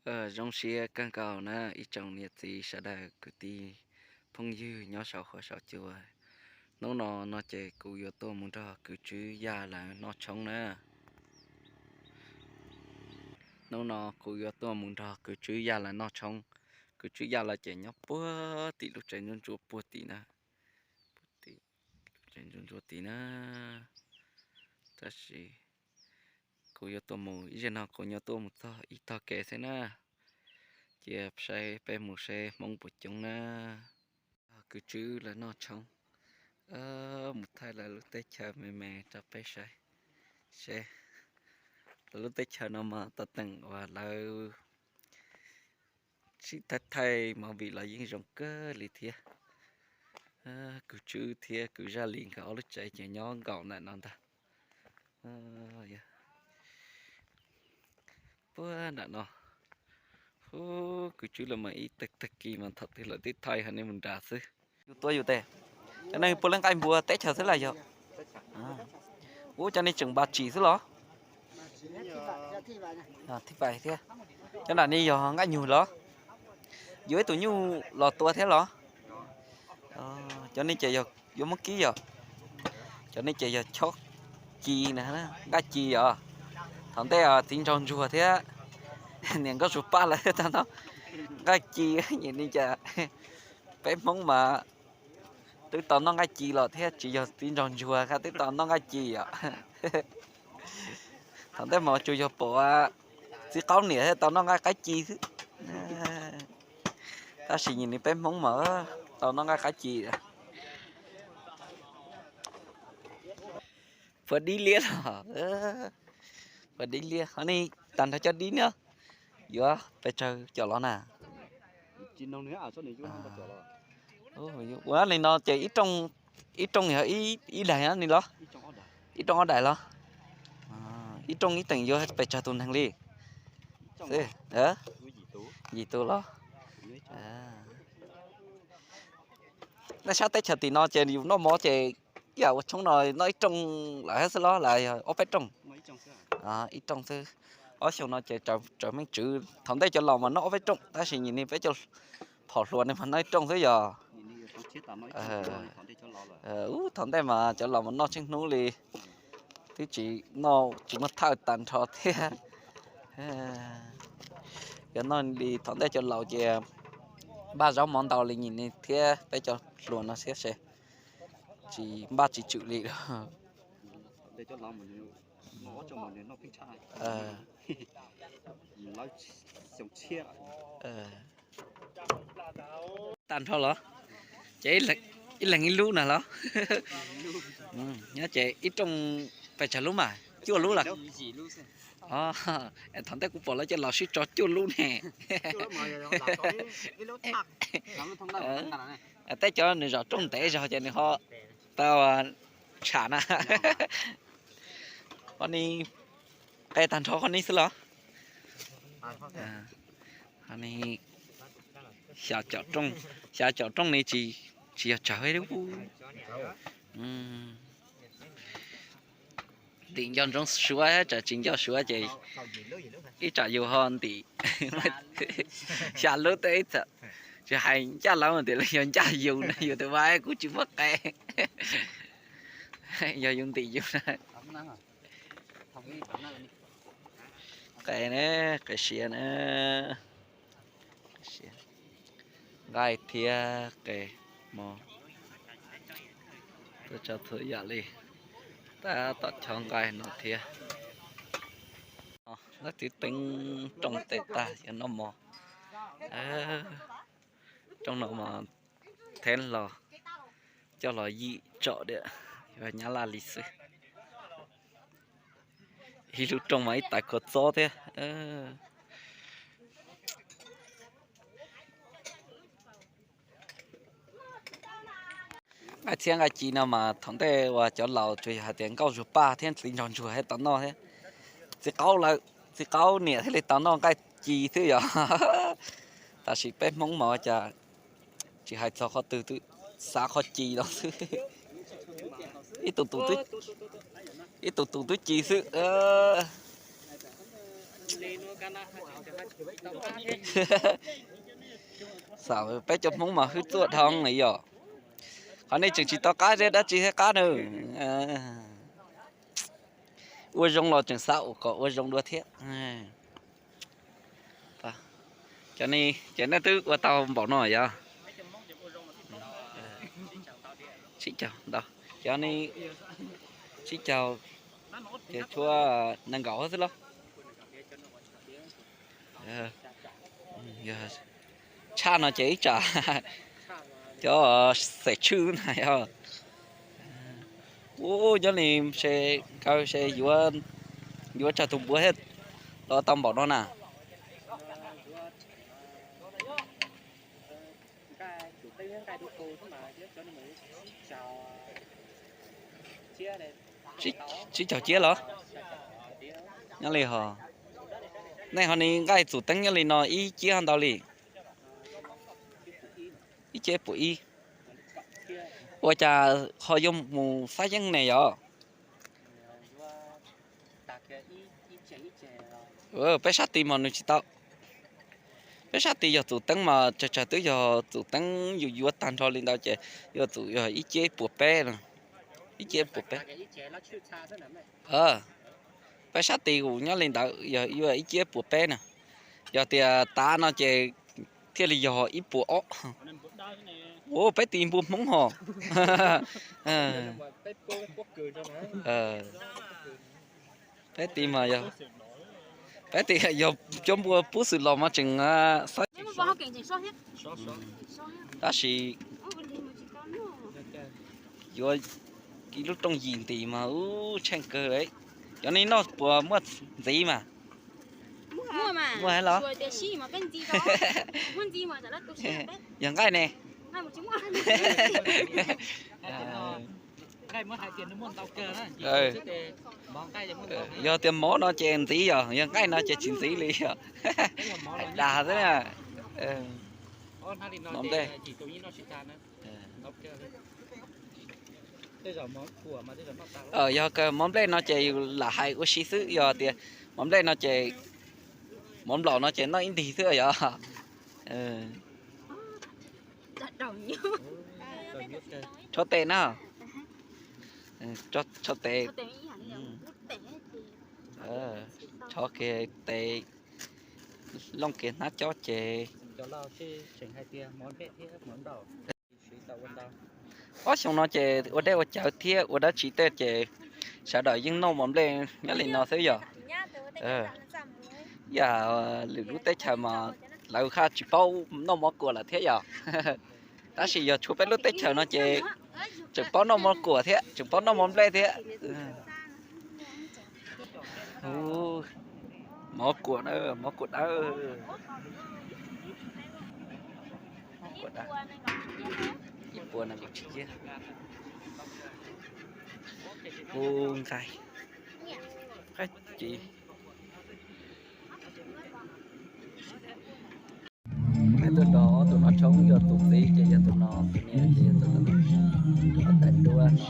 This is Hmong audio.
Zoo siab kawg nkaus na ib tsoom niam txiv sawv daws kwv tij phooj ywg nyob saum huab saum cua. Hnub no no ces kuv yuav tuaj mus nrog kwv Tswb Yaj lawv noj tshoob na. Hnub no kuv yuav tuaj mus nrog kwv Tswb Yaj lawv noj tshoob. Kwv Tswb Yaj lawv ces nyob puag tim lub tsev ntsuab ntsuab puag tim na. Puag tim lub tsev ntsuab ntsuab tim na. Tab sis kuv yuav tuaj mus, ib zaug no kuv yuav tuaj mus txog ib tog kev xwb na. Cia saib peb mus seb Hmoob puas coob na. Kwv Tswb lawv noj tshoob, mus thaij lawv lub teb chaws me me rau peb saib. Seb, lawv lub teb chaws no mas tau teem uas lawv sib thaij thaij movie los yeej zoo kawg li thiab. Kwv Tswb thiab kwv Zaj Lis nkawd ob lub tsev ces nyob nkaum ntawm no ntag. Puag nram no, hu, kwv Tswb lawv mas ib tag tag kis mas thaum twg lawv twb thaij ho nej mus nrad xwb. Yus tua yus tes, cov neeg puav leej nqaij npua teb chaws xwb las yog. Ub, cov nej tseem npas tsim xwb los? Thib pais thiab. Cov nram nej yog nqaij nyug los? Yuav ib tug nyuj los tua thiab los? Cov nej ces yog yuav muab kib yom? Cov nej ces yog chob ci na, nqaij ci yom? Thaum ntej txiv nraug ntsuag thiab niam nkauj zus paj lawv tau noj nqaij ci. Nim no cas peb Hmoob mas twb tau noj nqaij ci los thiab, tsis yog txiv nraug ntsuag thiab twb tau noj nqaij ci yom? Thaum ntej mas tsuas yog pom txiv qaub niam thiab tau noj nqaij qaib ci xwb. Tab sis nim no peb Hmoob mas tau noj nqaij qaib ci. Puas dib liab los? Puas dib liab, ho nej tag nrho cov dib no yuav pes tsawg cov los na? Ua li no ces ib rooj yog ib daim ni los? Ib rooj ob daim los? Ib rooj ib teem yuav pes tsawg tus neeg li? Yim tus los? Nej sab teb chaws tim no ces yus noj mov ces ib yam ua tshoob no noj ib rooj lawm xwb los, los yog ob peb rooj? Ib rooj xwb. Ob xyoo no ces tsaws meej tswv, thaum ntej cov laus mas noj ob peb rooj, tab sis nim no peb cov phom hluas no mas noj ib rooj xwb yog. Ub, thaum ntej mas cov laus mas noj tsheej hnub li, twb tsis noj tsis muaj thawj tag nrho thiab. Yog noj li thaum ntej cov laus ces npaj zaub mov ntau li nim no thiab, peb cov hluas no thiab ces tsis npaj tsis tswm li lawm. Tag nrho los? Ces ib leeg ib lub na los? Nyob ces ib rooj pes tsawg lub mas, cuaj lub los? Thaum ntej kuv pom lawv cov laus sib tso cuaj lub ne. Tej cov nws zom rooj ntev zog ces nws ho tau tsham na. Qhov ni qe tag nrho qhov ni xwb los? Qhov ni xya caum rooj, xya caum rooj ni tsis yog tsawg li. Ntim nco ntsoov Suav, tsam tsis nco Suav ces ib tsam yus ho ntim xya lub tej, tsis hais ncaj lawv mas tias yog ncaj yus na, yus tus vaj kuj tsis muaj qe, yog yus ntim yus na. Qe na, qe siav na. Nqaij thiab qe mov, tuaj tso txhua yam li. Tab tom chob nqaij no thiab. Leej twg teeb rooj tes tag yog noj mov. Rooj no mas theeb los coj los yim tsom diam, yog nyab laj li xwb. Ib lub rooj mas ib tais kua txob thiab. Nqaij txhiab nqaij ci no mas thaum ntej uas cov laus tsuas yog hais tias nkauj zuag paj thiab txiv nraug ntsuag thiaj tau noj thiab. Txiv qaub lawv, txiv qaub niam thiaj li tau noj nqaij ci xwb yog. Tab sis peb Hmoob mas cas tsis hais txog qhov twg twb xav qhov ci los xwb. Ib tug tus twb, ib tug tus twb ci xwb. Xav peb cov Hmoob mas hwj txuaj dhau li yom. Qhov nej tseem tsis tau qab zeb dab tsi thiab qab na. Ua zoo los tseem xav kom ua zoo dua thiab. Cov ni ces nej twb ua tau npaum no yog? Tsib caug ntau. Cov ni tsib caug ces tshuav nees nkaum xwb los? Tshaj no ces ib tsam cov xeem tshwj na yog. Ub, nyob li se, kaw se yuav tsawg tus npua thiaj los tau npaum no na? Tsib caug ciab los? Nyob li ho, nej ho ni nqaij txum teeb nyob li no ib ciab ntau li? Ib ciab puas ib. Ua cas ho yuav mus fab yeeb ne yog? Peb sab tid mas nws tsis tau. Peb sab tid yog txum teeb mas tsawg tsawg twb yog txum teeb yus yuav tag nrho li ntawd ces yuav txum yog ib ciab puas peb no. Ib ciab puas peb. Peb sab tid kuj nyob li ntawd yog yuav ib ciab puas peb na. Yog tias tav no ces thiaj li yog ib puas ob. Ua peb ti npua Hmoob ho. Peb ti mas yog, peb ti yog cov npua pub xwm los mas tseem xab. Tab sis yuav ib lub rooj yim ntim mas ub tsheej kawg li. Cov ni noj puas muaj ntxiv mas? Muaj heev los? Yog nqaij ne? Yog tias mov no ces ntxiv yog, yog nqaij no ces tsis ntxiv li yog. Hais dag xwb na. Mov nplej. Yog kawg mov nplej no ces yus lam hais ua si xwb, yog tias mov nplej no ces, mov nplaum no ces noj ib ntig xwb yog. Rho tes na. Rho tes. Rho kiag tes, looj kiag hnab cob ces. Ob xyoo no ces ua dej ua cawv thiab ua dab tsi tej ces sawv daws yeej noj mov nplej nyob li no xwb yog. Yam lwm lub teb chaws mas lawv haj tsis paub noj mov kuam lawm thiab yog. Tab sis yog tshuav peb lub teb chaws no ces tseem paub noj mov kuam thiab tseem paub noj mov nplej thiab. Mov kuam, mov kuam dawb. Ib puas nees nkaum tsib ciab. Hu nqaij, nqaij ci. Nqaij tuaj nrog ob tug no tshoob, yog tus txiv ces yog tus no, tus niam ces yog tus no. Ob daim duab no.